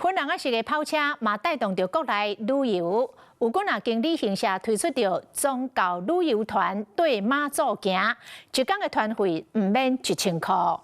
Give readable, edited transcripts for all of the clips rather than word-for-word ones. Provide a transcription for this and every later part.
粉紅仔色的跑車嘛帶動著國內旅遊，有幾若間旅行社推出著宗教旅遊團綴媽祖行，一工的團費毋免1000箍。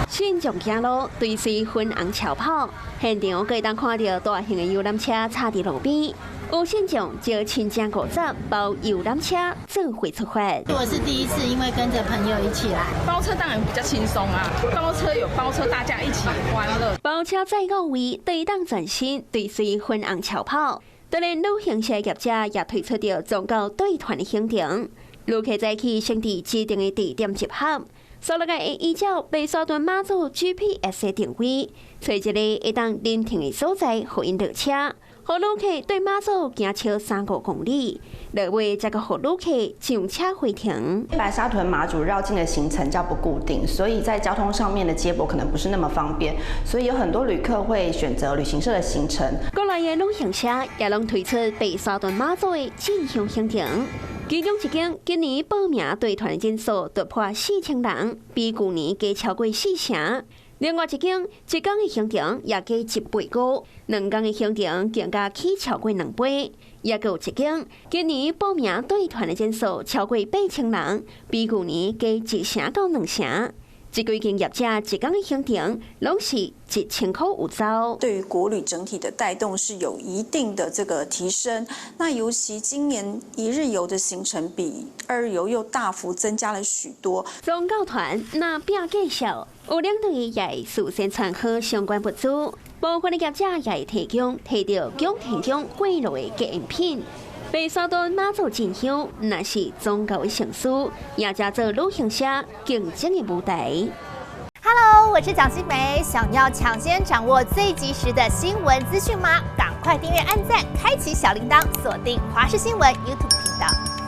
信眾行路追隨粉紅轎跑，現場閣會當看著大型的遊覽車插佇路邊，有信眾招親戚50包遊覽車做伙出發。我是第一次，因為跟着朋友一起來。包車當然比較輕鬆啊，包車有包車，大家一起歡樂。包車載五位，對當全身追隨粉紅轎跑。當然，旅行社業者也推出著宗教對團的行程，旅客早起先佇指定的地點集合。煞落來會依照白沙屯媽祖 GPS 的定位，揣一個會當臨停的所在，予𪜶落車，予旅客綴媽祖行超3、5公里，落尾才閣予旅客上車回程。白沙屯媽祖繞境的行程較不固定，所以在交通上面的接駁可能不是那麼方便，所以有很多旅客會選擇旅行社的行程。國內的旅行社也攏推出白沙屯媽祖的進香行程。其中一間今年報名對團的人數突破4000人，比舊年加超過四成。另外一間一工的行程也加一倍高，2工的行程更加起超過2倍。也閣有一間今年報名對團的人數超過8000人，比舊年加1成到2成。這幾間業者一工的行程攏是1000箍有找。對於國旅整體的帶動是有一定的這個提升。那尤其今年一日遊的行程比二日遊又大幅增加了許多。宗教團若拼價數，有領隊也會事先傳好相關物資，部分的業者也會提供提著供天宮賄賂的紀念品。白沙屯媽祖進香，若是宗教的盛事，也成做旅行社競爭的舞台。 Hello，我是蔣新梅，想要搶先掌握最及時的新聞資訊嗎？趕快訂閱、按讚、開啟小鈴鐺，鎖定華視新聞 YouTube 頻道。